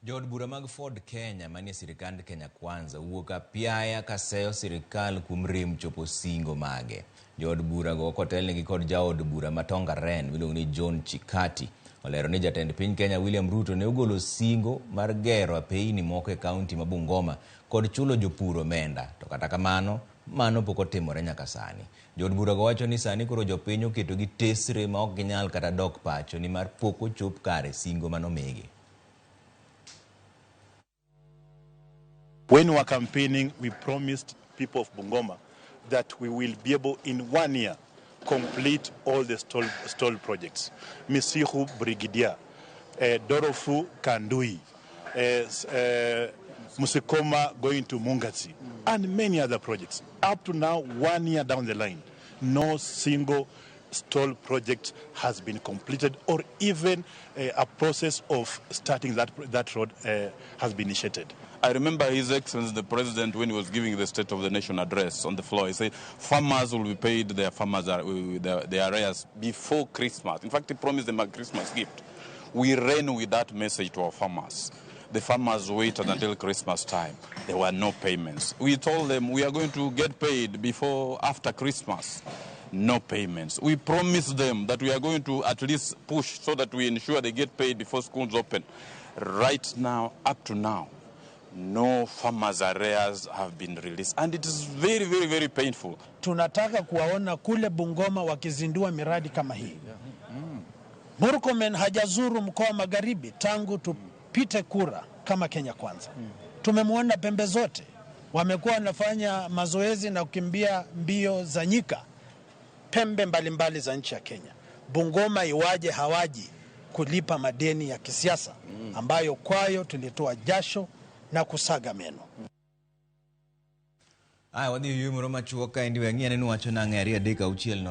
Jood bura mag Ford Kenya manie sirikand Kenya Kwanza owuok apiaya kaseyo sirikal kuom rem chopo singo mage. Jood bura go kotelnegi kod jaod bura ma Tongaren miluongo ni John Chikati olero ni jatend piny Kenya William Ruto ne ogolo singo mar gero apeyni moko e kaunti ma Bungoma kod chulo jopur omenda to kata kamano mano pok otimore nyaka sani. Jood bura go wacho ni sani koro jopiny oketogi tesre ma ok ginyal kata dok pacho nimar pok ochop kare singo manomigi. When we were campaigning, we promised people of Bungoma that we will be able in 1 year complete all the stalled projects. Misihu Brigadier, Dorofu Kandui, Musikoma going to Mungatsi, and many other projects. Up to now, 1 year down the line, no single stalled project has been completed or even a process of starting that road has been initiated. I remember His Excellency the President, when he was giving the State of the Nation address on the floor, he said farmers will be paid their farmers their arrears before Christmas. In fact, he promised them a Christmas gift. We ran with that message to our farmers. The farmers waited until Christmas time. There were no payments. We told them we are going to get paid before, after Christmas. No payments. We promised them that we are going to at least push so that we ensure they get paid before schools open. Right now, up to now, no farmers' arrears have been released. And it is very, very, very painful. Tunataka kuwaona kule Bungoma wakizindua miradi kama hii. Murkomen hajazuru mkoa wa Magharibi tangu tupite kura kama Kenya Kwanza. Tumemwona pembe zote. Wamekuwa wanafanya mazoezi na kukimbia mbio za nyika pembe mbalimbali za nchi ya Kenya. Bungoma iwaje hawaji kulipa madeni ya kisiasa ambayo kwayo tulitoa jasho na kusaga meno. Aya, wadhi e yueyo moro machuok kaendi we ang'i ane ni wacho nang'e ariyo adek auchiel no.